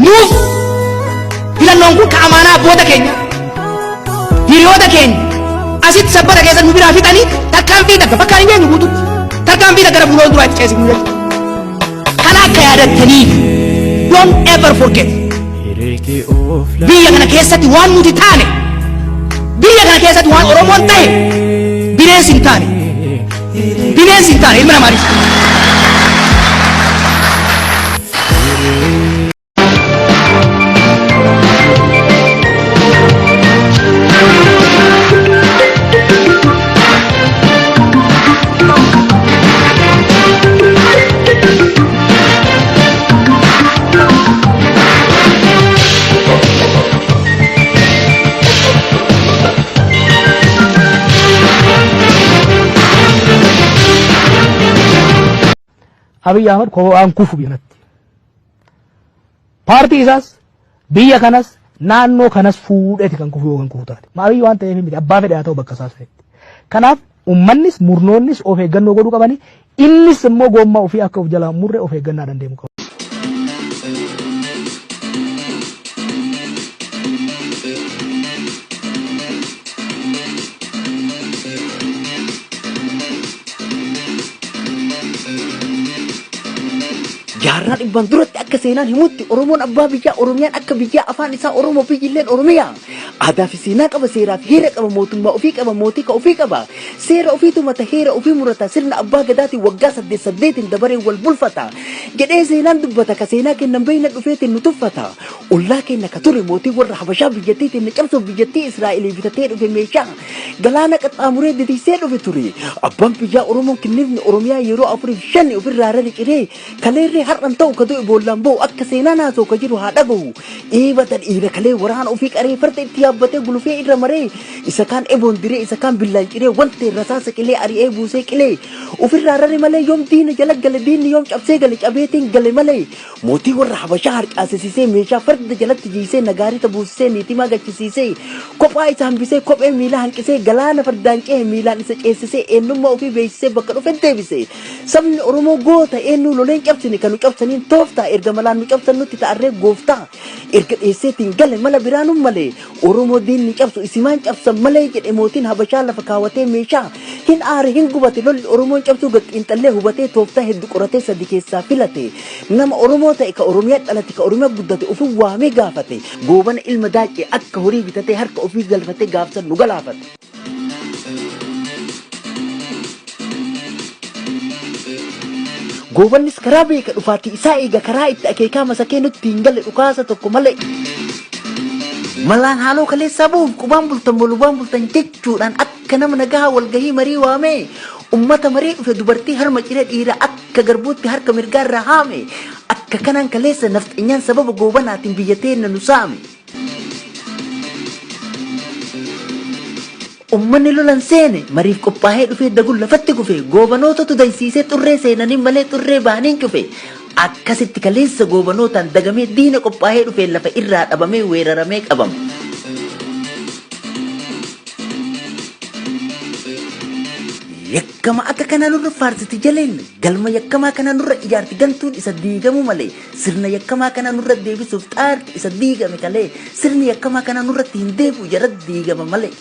Nuuf filannoon kun ka amaanaa abboota keenya, hiriyoota keenya asitti Sabbata keessa nu biraa fixanii tarkaanfii takka bakka hin geenyu guututti tarkaanfii takka gara fuula duraa itti ceesifnu jechuudha. Kana akka yaadattaniif, don't ever forget. Biyya kana keessatti waan nuti taane, biyya kana keessatti waan Oromoon ta'e, bineensi hin taane, bineensi hin taane, ilma namaanis. Abiy Ahmad kophaan kufu biyya kanatti. Paartii isaas, biyya kanas, naannoo kanas fuudheeti kan kufu yoo kan kufu taate. Abiy waan ta'eef miti, abbaa fedhe haa ta'u bakka isaa ta'etti. Kanaaf uummannis murnoonnis of eeggannoo godhuu qabani. Innis immoo goommaa ofii akka of jalaa hin murre of eeggannaadhaan deemuu qaba. Jaarraa dhibbaan duratti akka seenaan himutti Oromoon abbaa biyyaa, Oromiyaan akka biyyaa, afaan isaa Oromoo, biyyilleen Oromiyaa. Aadaa fi seenaa qaba, seeraa fi heera qaba, mootummaa ofii qaba, mootii ka ofii qaba. Seera ofii tumata, heera ofii murata, sirna abbaa gadaatiin waggaa saddeet saddeetiin dabareen wal bulfata. Jedhee seenaan dubbata, ka seenaa kennan beeyna dhufeetiin nu tuffata. Ollaa keenya ka ture mootii warra Habashaa biyyattii teenna cabsuuf biyyattii Israa'elii bitatee dhufe meeshaa. Galaana qaxxaamuree ditiisee dhufe ture. Abbaan biyyaa Oromoon kinnifni Oromiyaa yeroo afuriif shani ofirraa rari ciree kaleerree har'an ta'u ka du'e boollaan ba'u akka seenaan haasa'u ka jiru haa dhagahu. Eebata dhiira kalee waraana ofii qaree farda itti yaabbatee gulufee irra maree isa kaan eboon diree isa kaan billaan ciree wanta rasaasa qilee ari'ee buusee qilee ofirraa rare malee yoom diina jala gale, diinni yoom cabsee gale, cabeetiin gale malee. Mootii warra Habashaa harcaasisiisee, meeshaa farda jalatti jiisee, nagaarita buusisee, niitimaa gachisiisee, kophaa isa hambisee, kophee miilaa hanqisee, galaana fardaan cehe miilaan isa ceessisee, eenyummaa ofii beeksisee bakka dhufe deebise. Sabni Oromoo goota eenyuu loleen cabsine, kan nu cabsaniin tooftaa, erga malaan nu cabsan nutti ta'arree gooftaa. Erga dheesseetiin gale mala biraanun malee Oromoo diinni cabsu isimaan cabsan malee jedhe mootiin Habashaa lafa kaawwatee meeshaa. Hin aare, hin gubate, lolli Oromoon cabsuu gad xiinxallee hubatee, tooftaa heddu qoratee sadi keessaa filate. Nama Oromoo ta'e, ka Oromiyaa dhalate, ka Oromiyaa guddate ofin waamee gaafate. Goobana ilma Daaccee akka horii bitatee harka ofii galfatee gaafsan nu galaafate. Goobannis karaa beeka, dhufaatii isaa eega, karaa itti akeekaa masakee nutti hin galle dhukaasa tokko malee. Malaan haaloo kaleessaa bu'uuf qubaan bultan molubaan bultan jechuudhaan akka nama nagahaa walgahii marii waamee ummata marii dhufe dubartii harma ciree dhiira akka garbuutti harka mirgaarraa haame. Akka kanaan kaleessa nafxanyaan sababa Goobanaatiin biyya teenna nu saame. Ummanni lolan seene mariif qophaa'ee dhufee daguun lafatti kufe, Goobanootatu daysiisee xurree seenaniin malee xurree bahaniin cufe. Akkasitti kaleessa Goobanootaan dagamee diina qophaa'ee dhufeen lafa irraa dhabamee weeraramee qabame. Yakkama akka kanaa nurra faarsiti jaleen, galma yakkamaa kanaa nurra ijaarti gantuun isa diigamuu malee, sirna yakkamaa kanaa nurra deebisuuf xaarti isa diigame kalee, sirni yakkamaa kanaa nurratti hin deebi'u jara diigama malee.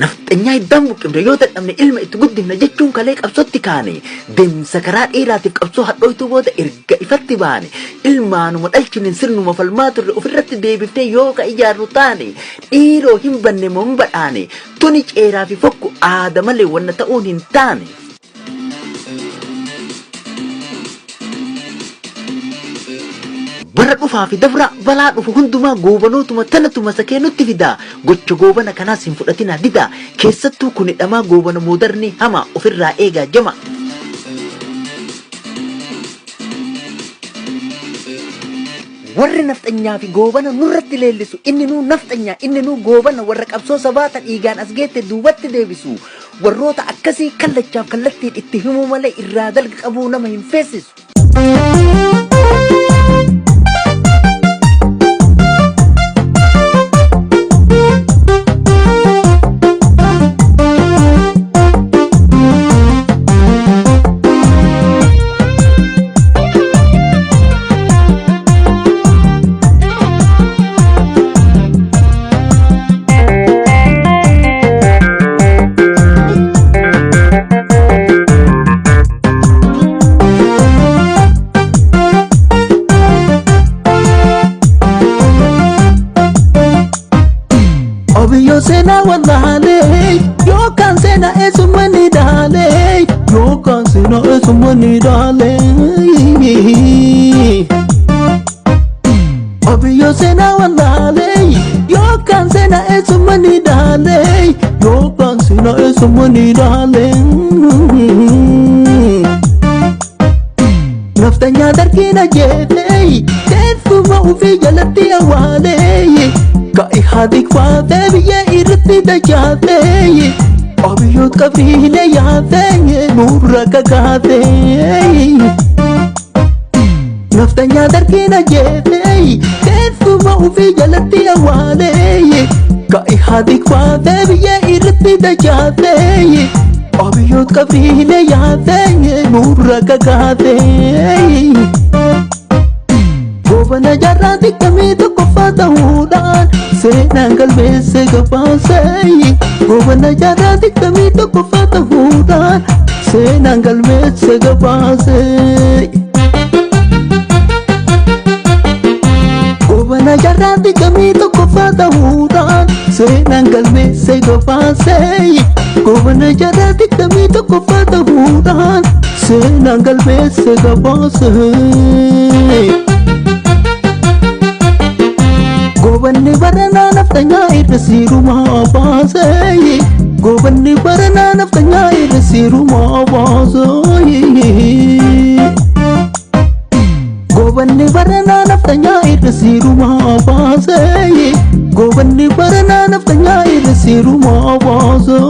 Nafxanyaa hiddaan buqqifne, yoo dadhabne ilma itti guddifna jechuun kalee qabsootti kaane. Deemsa karaa dheeraatiif qabsoo hadhooytuu booda erga ifatti baane, ilmaanuma dhalchinen sirnuma falmaa turre ofirratti deebiftee yoo ka ijaarru taane, dhiiroo hin banne moo hin badhaane? Tuni ceeraa fi fokku aada malee wanna ta'uun hin taane. Bara dhufaa fi dabraa balaa dhufu hundumaa Goobanootuma tanatu masakee nutti fidaa. Gocha Goobana kanaas hin fudhatinaa didaa. Keessattuu kuni dhamaa Goobana moodarnii hamaa ofirraa eegaa jama. Warri nafxanyaa fi Goobana nurratti leellisu, inni nuu nafxanyaa, inni nuu Goobana, warra qabsoo sabaa ta dhiigaan as geette duubatti deebisu. Warroota akkasii kallachaaf kallattiin itti himuu malee irraa dalga qabuu nama hin feessisu. seenaa wallaalee yookaan seenaa eessuma ni dhaalee yookaan seenaa eessuma ni dhaalee. Abiyyoo seenaa wallaalee yookaan seenaa eessuma ni dhaalee yookaan seenaa eessuma ni dhaalee. Naftanyaa dargiin ajjeefee teessuma ofii jalatti awwaalee ka'i haati kwaatee biyya irratti dachaatee abiyyoot qabiilee yaatee nurra kakaatee. Naftanyaa dargiin ajjeefee teessuma ofii jalatti awwaalee ka'i haati kwaatee biyya irratti dachaatee abiyyoot qabiilee yaatee nurra kakaatee. Goobana jaarraa digdamii tokkoffaa ta'uudhaan seenaan galmeesse gabaasee. Goobana jaarraa 21ffaa ta'uudhaan seenaan galmeesse gabaasee. Goobana jaarraa 21ffaa ta'uudhaan seenaan galmeesse gabaasee. Goobana jaarraa 21ffaa ta'uudhaan seenaan galmeesse gabaasee. Goobanni baranaa naftanyaa irra siirumaa baasee. Goobanni baranaa naftanyaa irra siirumaa baasee. Goobanni baranaa naftanyaa irra siirumaa baasee. Goobanni baranaa naftanyaa irra siirumaa baasee.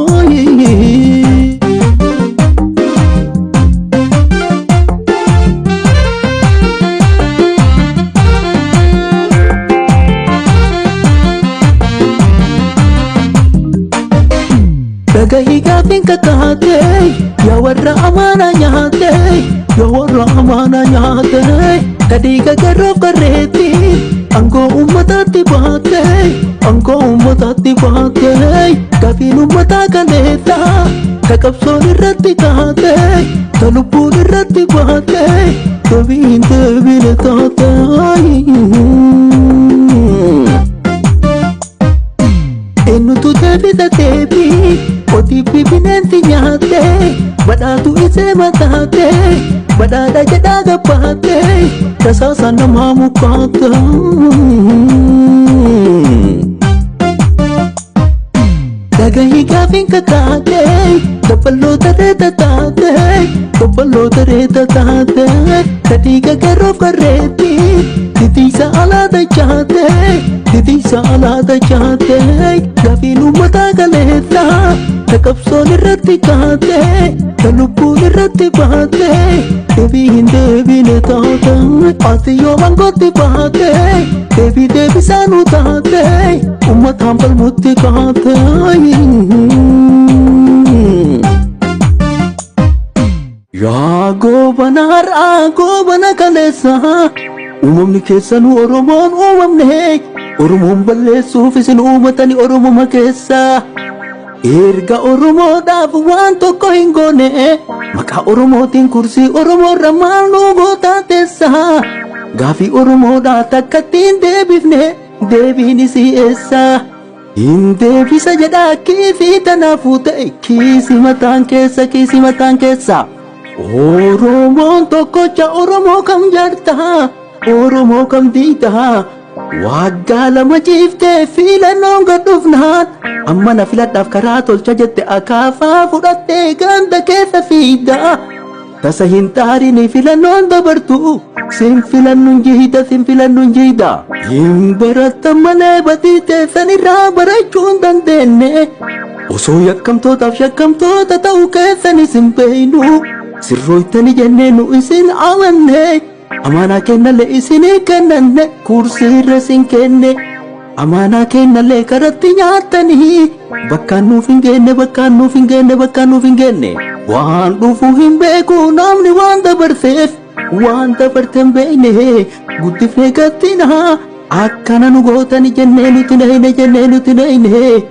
Dhagahii gaafiin kakaatee yaa warra amaanaa nyaatee yaa warra amaanaa nyaatee kadhiiga garoof garreetti aangoo uummataatti baatee aangoo uummataatti baatee gaafiin uummataa kaleessa ta qabsoon irratti kaatee ta lubbuun irratti baatee deebii hin deebine taatee. Eenyutu deebisa deebii qotiifi bineensi nyaatee badhaatu isee mataatee badhaadha jedhaa gabbaatee tasaasa namaa mukaatee. Dhagahii gaafiin kakaatee daballoota reeta taatee daballoota reeta taatee kadhiiga garoof garreetti titiisa alaa dachaatee titiisa alaa dachaatee gaafiin uummataa kaleessa ta qabsoon irratti kaatee ta lubbuun irratti baatee deebii hin deebine taatee ati yoo mangootti baatee deebii deebisaa nu taatee uummataan falmutti kaatee. Yaa goobana har'aa goobana kaleessa uumamni keessanuu Oromoon uumamne Oromoon balleessuuf isin uumatani Oromoma keessa. Erga Oromoodhaaf waan tokko hin goone maqaa Oromootiin kursii Oromoorra maal nu gootaa teessa. Gaafii Oromoodhaa takkatti hin deebifne deebiin isii eessa. Hin deebisa jedhaa kiisii tanaafuu ta'e kiisii mataan keessa kiisii mataan keessa. Oromoon tokkocha Oromoo kam jaartaa Oromoo kam diidaa waggaa 2 ciiftee filannoon gad dhufnaan amma na filadhaaf karaa tolcha jette akaafaa fudhattee ganda keessa fiidaa tasa hin xaarini filannoon dabartu sin filannuun jiida sin filannuun jiida hin barattan malee badii teessan irraa barachuu hin dandeenye osoo yakkamtootaaf shakkamtoota ta'uu keessan isin beeynu sirrooytani jennee nu isin amanne amaanaa kennallee isinii kennanne kursiirra isin kenne amaanaa kennallee karatti nyaattanii bakkaan nuuf hin geenne bakkaan nuuf hin geenne bakkaan nuuf hin geenne waan dhufu hin beeku namni waan dabarseef waan dabarte hin beekne guddifnee gattina akkana nu gootani jennee nuti nahine jennee nuti nahine.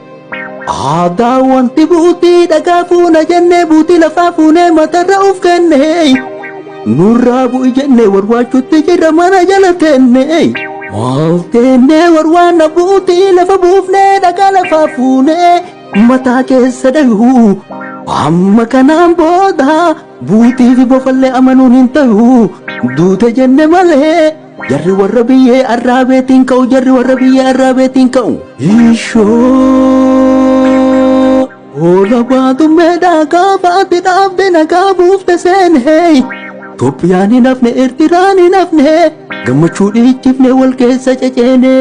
Aadaa wanti buutii dhagaa fuuna jennee buutii lafaa fuunee matarra uf kenne nurraa bu'i jennee warwaachutti jirra mana jala teenne Maal teennee warwaan buutii lafa buufnee dhagaa lafaa fuunee mataa keessa dhayuu. Amma kanaan booda buutii fi bofallee amanuun hin ta'u, duute jenne malee jarri warra biyyee arraabeetiin ka'u, jarri warra biyyee arraabeetiin ka'u. Ishoo Oola baatummeedhaa gaafa ati dhaabde nagaa buufte seenee, Itoophiyaan hin hafne, Eertiraan hin hafne, gammachuu dhiichifne wal keessa ceceene.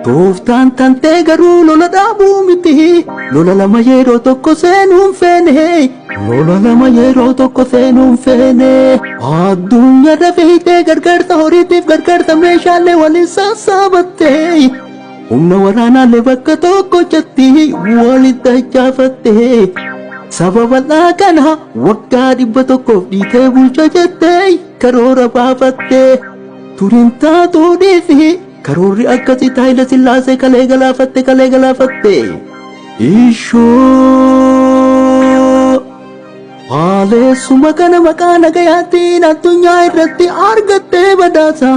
Tooftaan tantee garuu lola dhaabuu miti, lola lama yeroo tokko seenuun feene, lola lama yeroo tokko seenuun feene. Addunyaarra fiixee gargaarsa horiitiif gargaarsa meeshaalee waliin sassaabattee, humna waraanaalee bakka tokko jetti walitti dachaafattee, saba bal'aa kana waggaa 100f dhiitee bulcha jettee karoora baafattee turin taatuu dhiisi, karoorri akkasii Haayila Sillaasee kalee galaafatte, kalee galaafatte. Ishoo Haaleessuma kana maqaa nagayaatiin addunyaa irratti argattee badhaasa.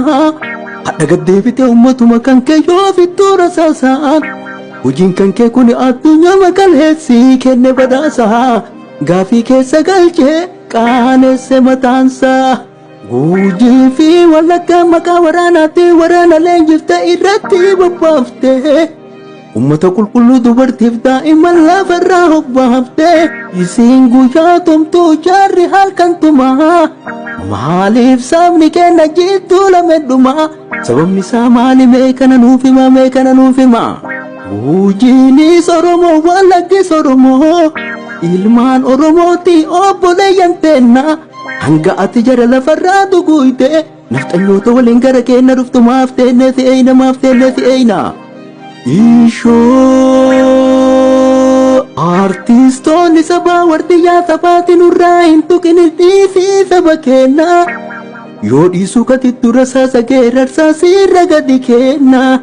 Hadha gaddeebitee uummatuma kan kee yoo fittuu rasaasaan. Hojiin kan kee kun addunyaa makaleessii kenne badhaasa. Gaafii keessa galchee qaanesse mataansaa. Gujii fi Wallaggaa maqaa waraanaatiin waraana leenjiftee irratti bobbaaftee, ummata qulqulluu dubartiif daa'imman lafarraa hobbaaftee, isiin guyyaa tumtuu jaarri halkan tumaa. Maaliif sabni keenya jidduu lamedhuma? Sababni isaa maali? Mee kana nuuf hima, mee kana nuuf hima. Gujiinis Oromoo, Wallaggis Oromoo, ilmaan Oromooti, obboleeyyan teenna. Hanga ati jara lafarraa duguyte nafxanyoota waliin gara keenya dhuftu maaf teennee si eeyna, maaf teennee si eeyna? Ishoo Artiistoonni sabaa wardiyyaa sabaati nurraa hin tuqin, dhiisii saba keenya. Yoo dhiisuu katitti rasaasa geerarsaa siirra gadi kenna.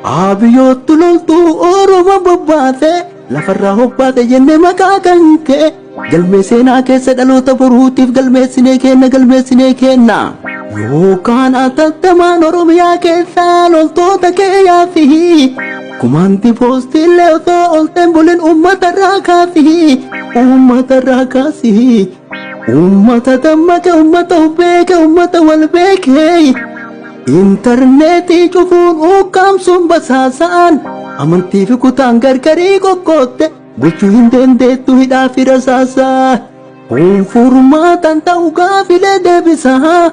Abiyyoottu loltuu Oromoo bobbaase lafarraa hobbaase jenne maqaa kan kee galmee seenaa keessa dhaloota boruutiif galmeessinee kenna, galmeessinee kenna. Yookaan atattamaan Oromiyaa keessaa loltoota kee fi kumaanti poostiillee osoo olteen bulin uummatarraa kaasi, uummatarraa kaasi. Uummata dammaqe, uummata beeke, uummata wal beeke. Intarneetii cufuun ukkaamsuun basaasaan amantii fi kutaan gargarii qoqqootte bulchuu hin dandeettu hidhaa fi rasaasaa. Kun furmaatan ta'u gaafilee deebisaa.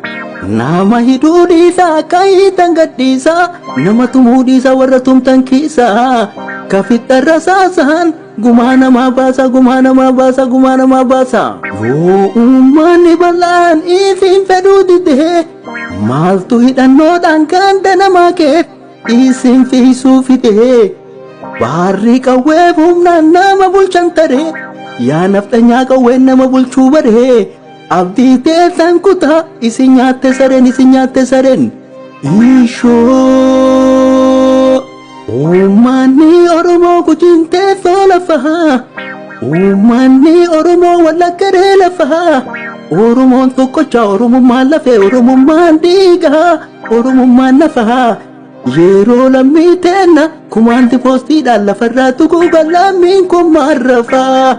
Nama hidhuu dhiisaa, akka hiitan gadhiisaa, nama tumuu dhiisaa, warra tumtan kiisaa. Kafixxa rasaasaan gumaa namaa baasa, gumaa namaa baasa, gumaa namaa baasa. Yoo uummanni bal'aan isin fedhuu didee, maaltu hidhannoodhaan ganda namaa kee isin fiisuu fidee? Baarri qawwee humnaan nama bulchan taree, yaa nafxanyaa qawween nama bulchuu baree, abdii teessan kutaa, isin nyaatte sareen, isin nyaatte sareen. Ishoo Uummanni Oromoo Gujiin teessoo lafaa, uummanni Oromoo Wallaggaree lafaa, Oromoon tokkocha, Oromummaan lafee, Oromummaan dhiigaa, Oromummaan nafaa. Yeroo lammii teenna kumaanti poostiidhaan lafarraa tuquuga lammiin kun maarrafaa.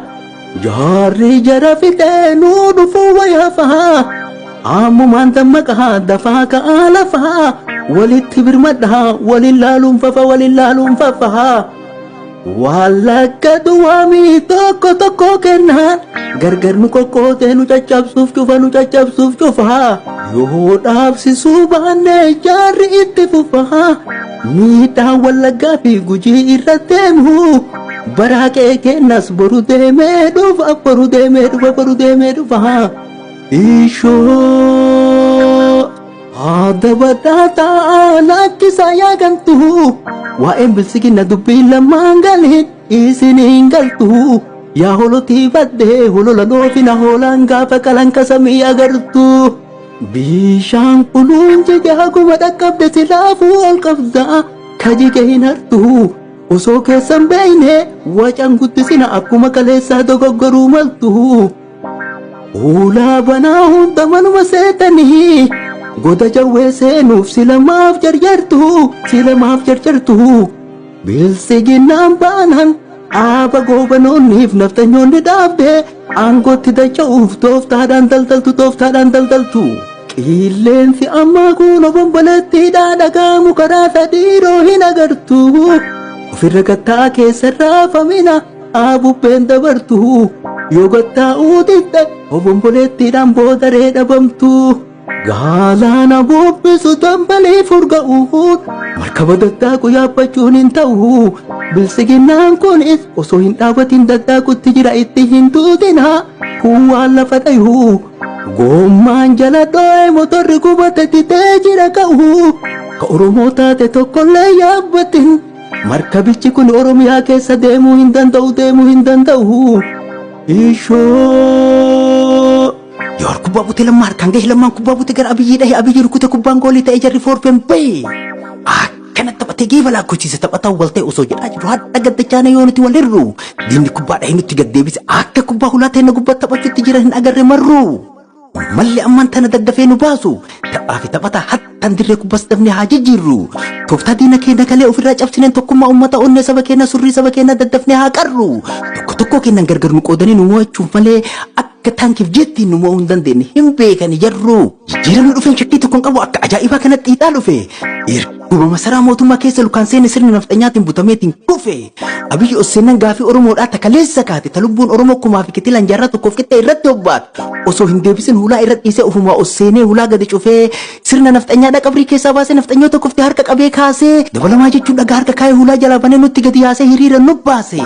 Jaarri jara fixee nuu dhufuu wayaafaa. Ammumaan dammaqaa, dafaa ka'aa lafaa, walitti birmadhaa, waliin laaluun fafa, waliin laaluun fafa. Wallagga duwwaamii tokko tokko kennaan gargar nu qoqqootee nu caccabsuuf cufa, nu caccabsuuf cufa. Yoo dhaabsisuu baanne jaarri itti fufa. Miidhaan Wallaggaa fi Gujii irra deemu baraa qe'ee kennas boru deemee dhufa, boru deemee dhufa, boru deemee dhufa. Ishoo Haadha badhaataa lakkisaa yaa gantu, waa'een bilsigina dubbii lamaan galiin isiniin galtu. Yaa holotii baddee holola loofina, hoolaan gaafa qalan kasamii agartu. Bishaan kuluun jige haguma dhaqqabde silaafuu ol qabda, kajige hin hartu. Osoo keessan beeyne wacan guddisina, akkuma kaleessaa dogoggoruu maltu. Ulaa banaa hunda manuma seetanii Goda jawwee seenuuf silamaaf jarjartu, silamaaf jarjartu. Biltsiginnaan baanaan dhaaba goobanoonniif naftanyoonni dhaabde aangootti dacha'uuf tooftaadhaan daldaltu, tooftaadhaan daldaltu. Qilleensi ammaa kun obomboleettiidhaa dhagaamu karaa sadiiroo hin agartu. Ofirra gattaa keessa raafamina bubbeen dabartu. Yoo gattaa'uu didde obomboleettiidhaan boodaree dhabamtu. Galaana bubbisu dambalii furga'uun markaba daddaaqu yaabbachuun hin ta'u. Biltsiginnaan kunis osoo hin dhaabatin daddaaqutti jira, itti hin tuutina. Kun waan lafa dhayu. Gommaan jala dho'ee motorri gubate didee jira ka'u. Ka Oromoo taate tokkollee yaabbatin. Markabichi kun Oromiyaa keessa deemuu hin danda'u, deemuu hin danda'u. Ishoo. Yoor kubbaa butee Lammaa harkaan gahe, Lammaan kubbaa butee gara Abiyyii dhahe, Abiyyi rukute, kubbaan goolii ta'e, jarri foorfeen bahe. Akkana taphatee geeba lakkoofsiise, taphataa wal ta'e osoo jedhaa jiru hadha gaddachaana yoo nuti wal hirru. Diinni kubbaa dhahe nutti gad deebise, akka kubbaa hulaa ta'e na gubbaa taphachuutti jiran hin agarre marru. Malli ammaan tana daddafee nu baasu taphaa fi taphataa hattan dirree kubbas dafnee haa jijjiirru. Tooftaa diina keenya kalee ofirraa cabsineen tokkummaa uummata, onnee saba keenya, surrii saba keenya daddafnee haa qarru. Tokko tokko keenyan gargar nu qoodanii nu mo'achuuf malee akka taankiif jettiin nu mo'uu hin dandeenye hin beekani jarru. Jijjiiramni dhufeen shakkii tokko hin qabu, akka ajaa'ibaa kanatti xiixaa dhufe. Erguma masaraa mootummaa keessa lukaan seene sirni nafxanyaatiin butameetiin kufe. Abiyyi Osseennan gaafii Oromoodhaa takaleessa kaate, ta lubbuun Oromoo kumaa fi kitilaan jaarraa tokkoof qixxee irratti hobbaate. Osoo hin deebisin hulaa irra dhiisee ofumaa Osseenee hulaa gadi cufee, sirna nafxanyaadhaa qabrii keessaa baasee, nafxanyoota kuftee harka qabee kaasee, dabalamaa jechuun dhagaa harka kaayee hulaa jalaa banee nutti gadi yaasee hiriira nu baase.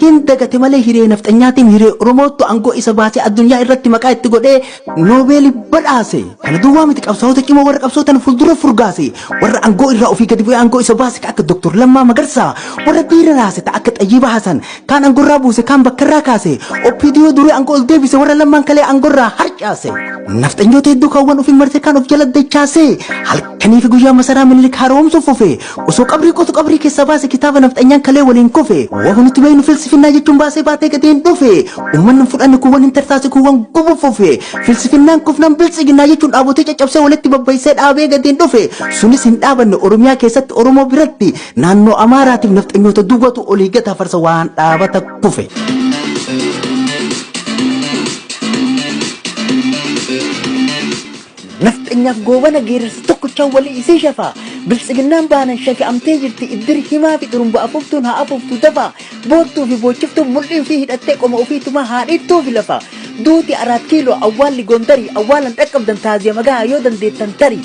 Hin dagate malee hiree nafxanyaatiin hiree Oromootu aangoo isa baasee addunyaa irratti maqaa itti godhee Noobeelii badhaase. Kana duwwaa miti, qabsaa'ota cimoo warra qabsootan fuuldura furgaase. Warra aangoo irraa ofii gadi bu'ee aangoo isa baase akka Dr. Lammaa Magarsaa. Warra diira raase ta akka Xayyiba Hasan. Kaan aangoo irraa buuse, kaan bakka irraa kaase. OPDO durii aangoo ol deebise, warra Lammaan kalee aangoo irraa harcaase. Nafxanyoota hedduu kaawwan ofii marsee kaan of jala dachaase. Halkanii fi guyyaa masaraa Minilik haaromsuuf fufe. Osoo qabrii qotu qabrii keessaa baase kitaaba nafxanyaan kalee waliin kufe. Waa nuti beeknu filsifinnaa jechuun baasee baatee gadi hin dhufe. Uummanni hin fudhanne, kuuwwan hin tarsaase, kuuwwan gubu fufe. Filsifinnaan kufnaan biltsiginnaa jechuun dhaabotee caccabsee walitti babbaysee dhaabee gadi hin dhufe. Sunis hin dhaabanne, Oromiyaa keessatti Oromoo biratti naannoo Amaaraatiif nafxanyoota duwwatu olii gata farsa waan dhaabata kufe. Nafxanyaaf Goobana geerarsa tokkochaan walii isii shafaa. Biltsiginnaan baanan shafi'amtee jirti, iddir himaa fi xurumba afuuftuun haa afuuftu dafaa. Boottuu fi boochiftuun mul'ii ofii hidhattee qoma ofii tumaa haa dhiittuu fi lafa. Duuti Araat Kiiloo, awwaalli Gondarii, awwaalan dhaqqabdan taaziya magaa yoo dandeettan tarii.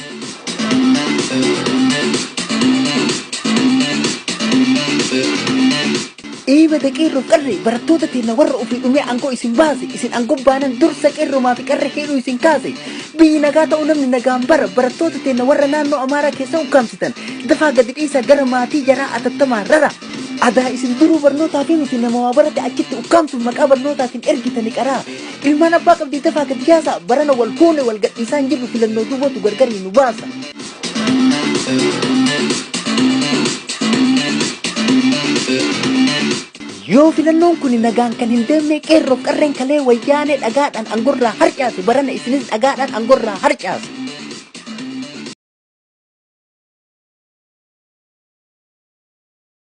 Dhiibata qeerroof qarree barattoota teenna, warra ofii dhumee aangoo isin baase, isin aangoo baanan dursa qeerromaa fi qarree hidhuu isin kaase. Biyyi nagaa ta'uu namni nagaan bara, barattoota teenna warra naannoo Amaaraa keessa ukkaamsitan dafaa gadi dhiisaa, gara maatii jaraa atattamaa rara. Adaa isin duruu barnootaa fi miti, nama waa barate achitti ukkaamsuuf maqaa barnootaatiin ergitani qaraa. Ilmaan abbaa qabdii dafaa gadi yaasaa, barana wal fuune wal gadhiisaa hin jirru, filannoo duwwatu gargarii nu baasa. Yoo filannoon kun nagaan kan hin deemne, qeerroof qarreen kalee Wayyaanee dhagaadhaan angorraa harcaase barana isinis dhagaadhaan angorraa harcaase.